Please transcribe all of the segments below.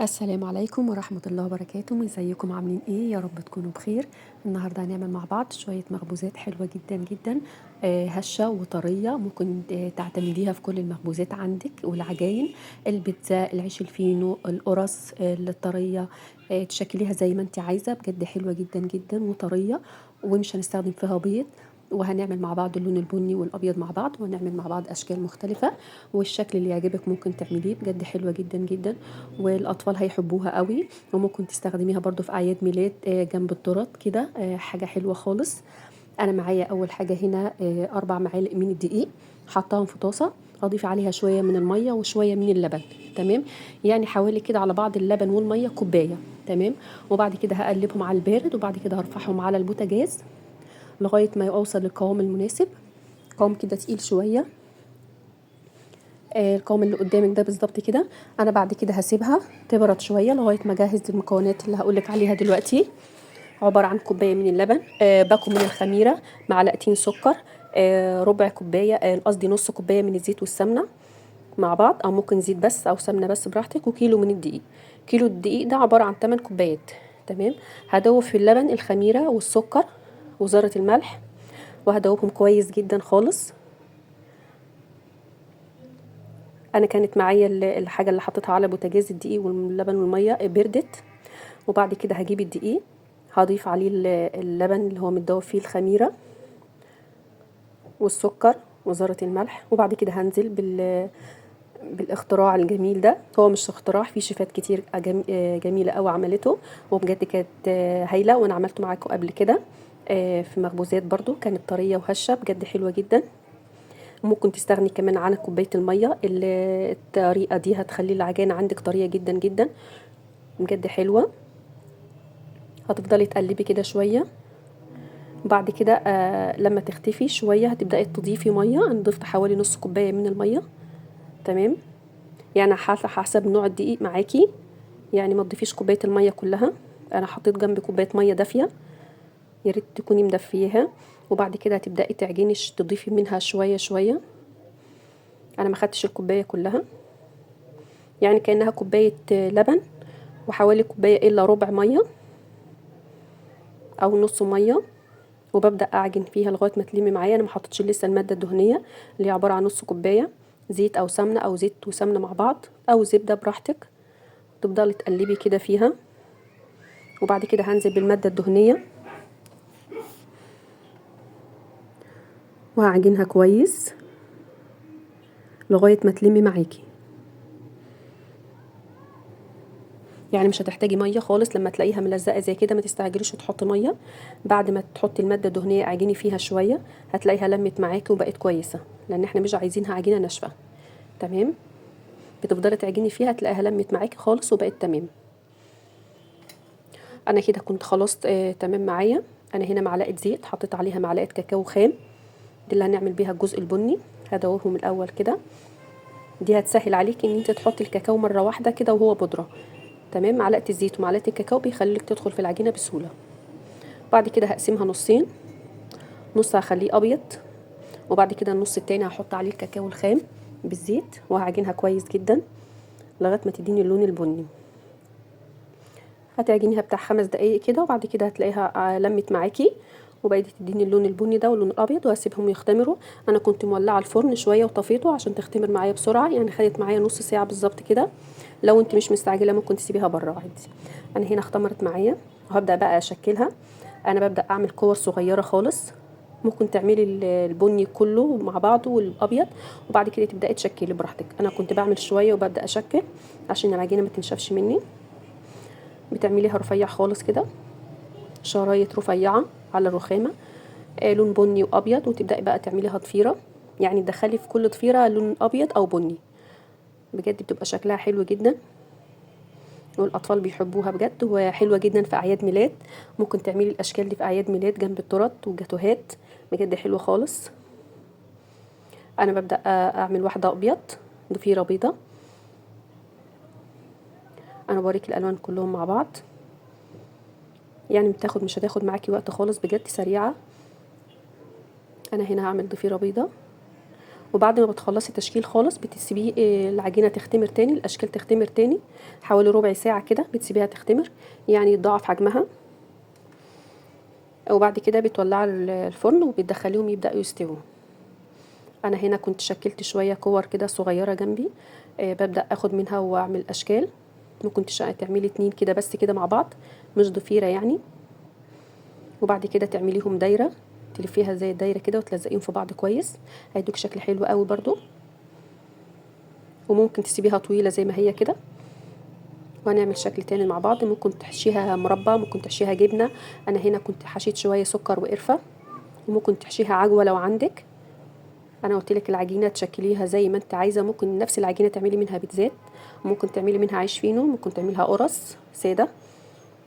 السلام عليكم ورحمة الله وبركاته. ازيكم عاملين ايه؟ يا رب تكونوا بخير. النهاردة هنعمل مع بعض شوية مخبوزات حلوة جدا جدا، هشة وطرية، ممكن تعتمديها في كل المخبوزات عندك والعجاين، البيتزا، العيش الفينو، القرص، الطرية، تشكليها زي ما انت عايزة، بجد حلوة جدا جدا وطرية، ومش هنستخدم فيها بيض. وهنعمل مع بعض اللون البني والابيض مع بعض، وهنعمل مع بعض اشكال مختلفة، والشكل اللي يعجبك ممكن تعمليه، بجد حلوة جدا جدا والاطفال هيحبوها قوي. وممكن تستخدميها برضو في اعياد ميلاد، جنب التورت كده، حاجة حلوة خالص. انا معايا اول حاجة هنا، 4 معالق من الدقيق، حطاهم في طاسه، هضيف عليها شوية من المية وشوية من اللبن، تمام؟ يعني حوالي كده على بعض اللبن والمية كوباية، تمام؟ وبعد كده هقلبهم على البارد، وبعد كده هرفعهم على البوتاجاز لغاية ما يوصل للقوام المناسب، قوام كده تقيل شوية، القوام اللي قدامك ده بالظبط كده. انا بعد كده هسيبها تبرد شوية لغاية ما اجهز المكونات اللي هقولك عليها دلوقتي. عبارة عن كوباية من اللبن، باكو من الخميره، معلقتين سكر، ربع كوباية، قصدي نص كوباية من الزيت والسمنه مع بعض، او ممكن زيت بس او سمنه بس براحتك، وكيلو من الدقيق. كيلو الدقيق ده عبارة عن 8 كوبايات، تمام؟ هدوب في اللبن الخميره والسكر وذره الملح، وهدوبهم كويس جدا خالص. انا كانت معايا الحاجة اللي حطيتها على بوتاجاز، الدقيق واللبن والمية بردت. وبعد كده هجيب الدقيق هضيف عليه اللبن اللي هو متدوب فيه الخميره والسكر وذره الملح، وبعد كده هنزل بالاختراع الجميل ده. هو مش اختراع، في شيفات كتير جميلة قوي عملته، وبجد كانت هايلة، وانا عملته معاكم قبل كده، في مخبوزات برضو كانت طرية وهشه، بجد حلوة جدا. ممكن تستغني كمان عن كوباية المية، الطريقة دي هتخلي العجينة عندك طرية جدا جدا، بجد حلوة. هتفضلي تقلبي كده شوية، بعد كده، لما تختفي شوية هتبداي تضيفي مية. انا ضفت حوالي نص كوباية من المية، تمام؟ يعني حسب نوع الدقيق معاكي، يعني ما تضيفيش كوباية المية كلها. انا حطيت جنب كوباية مية دافيه، يا ريت تكوني مدفياها. وبعد كده هتبداي تعجني، تضيفي منها شوية شوية. انا ما خدتش الكوباية كلها، يعني كانها كوباية لبن وحوالي كوباية الا ربع مية او نص مية، وببدا اعجن فيها لغاية ما تلم معايا. انا ما حطيتش لسه المادة الدهنية اللي هي عبارة عن نص كوباية زيت او سمنه، او زيت وسمنه مع بعض، او زبدة براحتك. تفضلي تقلبي كده فيها، وبعد كده هنزل بالماده الدهنية وهعجنها كويس لغاية ما تلمي معاكي. يعني مش هتحتاجي مية خالص. لما تلاقيها ملزقه زي كده ما تستعجليش وتحطي مية. بعد ما تحطي المادة الدهنية اعجني فيها شوية، هتلاقيها لمت معاكي وبقت كويسة، لان احنا مش عايزينها عجينه ناشفة، تمام؟ بتفضلي تعجني فيها تلاقيها لمت معاكي خالص وبقت تمام. انا كده كنت خلاص، تمام معايا. انا هنا معلقه زيت حطيت عليها معلقه كاكاو خام، دي اللي هنعمل بيها الجزء البني. هدوبهم الاول كده، دي هتسهل عليكي ان انت تحطي الكاكاو مرة واحدة كده وهو بودره، تمام؟ معلقه الزيت ومعلقة الكاكاو بيخليك تدخل في العجينة بسهولة. بعد كده هقسمها نصين، نص هخليه ابيض، وبعد كده النص التاني هحط عليه الكاكاو الخام بالزيت، وهعجنها كويس جدا لغاية ما تديني اللون البني. هتعجنيها بتاع 5 دقايق كده، وبعد كده هتلاقيها، لمت معاكي وبقت تديني اللون البني ده واللون الابيض، وهسيبهم يختمروا. انا كنت مولعه الفرن شوية وطفيته عشان تختمر معايا بسرعة، يعني خدت معايا نص ساعة بالظبط كده. لو انت مش مستعجلة ممكن تسيبيها بره عادي. انا هنا اختمرت معايا، وهبدا بقى اشكلها. انا ببدا اعمل كور صغيرة خالص، ممكن تعملي البني كله مع بعضه والابيض، وبعد كده تبداي تشكلي براحتك. انا كنت بعمل شوية وببدا اشكل عشان العجينة ما تنشفش مني. بتعمليها رفيع خالص كده، شرايط رفيعة على الرخامه، لون بني وابيض، وتبداي بقى تعمليها ضفيرة، يعني تدخلي في كل ضفيرة لون ابيض او بني. بجد بتبقى شكلها حلو جدا، والاطفال بيحبوها بجد، وحلوه جدا في اعياد ميلاد. ممكن تعملي الاشكال دي في اعياد ميلاد جنب التورت والجاتوهات، بجد حلوة خالص. انا ببدا اعمل واحدة ابيض، ضفيرة بيضة. انا بوريك الالوان كلهم مع بعض، يعني مش هتاخد معاكي وقت خالص، بجد سريعة. انا هنا هعمل ضفيرة بيضة، وبعد ما بتخلصي تشكيل خالص بتسيبيه العجينة تختمر تاني، الاشكال تختمر تاني حوالي ربع ساعة كده، بتسيبيها تختمر يعني يتضاعف حجمها. وبعد كده بتولعي الفرن وبتدخليهم يبداوا يستووا. انا هنا كنت شكلت شوية كور كده صغيرة جنبي، ببدا اخد منها واعمل اشكال. ممكن تعملي 2 كده بس كده مع بعض، مش ضفيرة يعني. وبعد كده تعمليهم دايرة، تلفيها زي الدايرة كده وتلزقيهم في بعض كويس، هيدوك شكل حلو قوي برضو. وممكن تسيبيها طويلة زي ما هي كده. وهنعمل شكل تاني مع بعض، ممكن تحشيها مربى، ممكن تحشيها جبنه. انا هنا كنت حشيت شوية سكر وقرفه، وممكن تحشيها عجوه لو عندك. انا قلت لك العجينة تشكليها زي ما انت عايزه، ممكن نفس العجينة تعملي منها بيتزات، ممكن تعملي منها عيش فينو، ممكن تعمليها قرص ساده،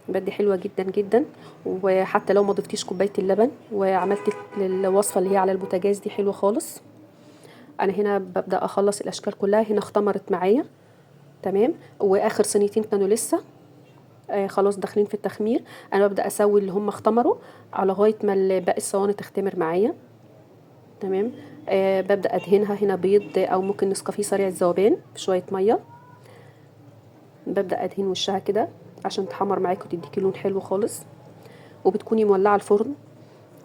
بجد حلوة جدا جدا. وحتى لو ما ضفتيش كوباية اللبن وعملتي الوصفة اللي هي على البوتاجاز دي حلوة خالص. انا هنا ببدا اخلص الاشكال كلها، هنا اختمرت معايا تمام. واخر صينيتين كانوا لسه خلاص داخلين في التخمير. انا ببدا اسوي اللي هم اختمروا على لغاية ما باقي الصواني تختمر معايا تمام. ببدا ادهنها هنا بيض او ممكن نسكافيه سريع الذوبان بشوية مية. ببدا ادهن وشها كده عشان تحمر معاكي وتديكي لون حلو خالص. وبتكوني مولعه الفرن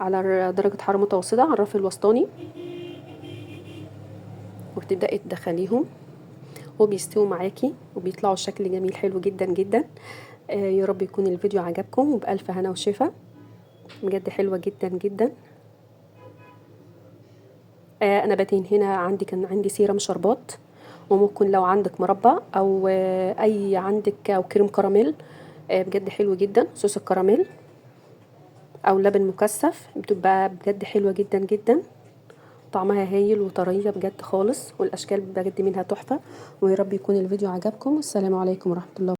على درجه حرارة متوسطه على الرف الوسطاني، وبتبداي تدخليهم وبيستووا معاكي وبيطلعوا شكل جميل حلو جدا جدا. يا رب يكون الفيديو عجبكم، وبألف هنا وشفا. بجد حلوة جدا جدا. انا بدهن هنا كان عندي سيرم شربات، وممكن لو عندك مربى او اي عندك او كريم كراميل، بجد حلو جدا. صوص الكراميل او لبن مكثف بتبقى بجد حلوة جدا جدا، طعمها هايل وطريه بجد خالص، والاشكال بجد منها تحفة. ويا رب يكون الفيديو عجبكم، والسلام عليكم ورحمة الله.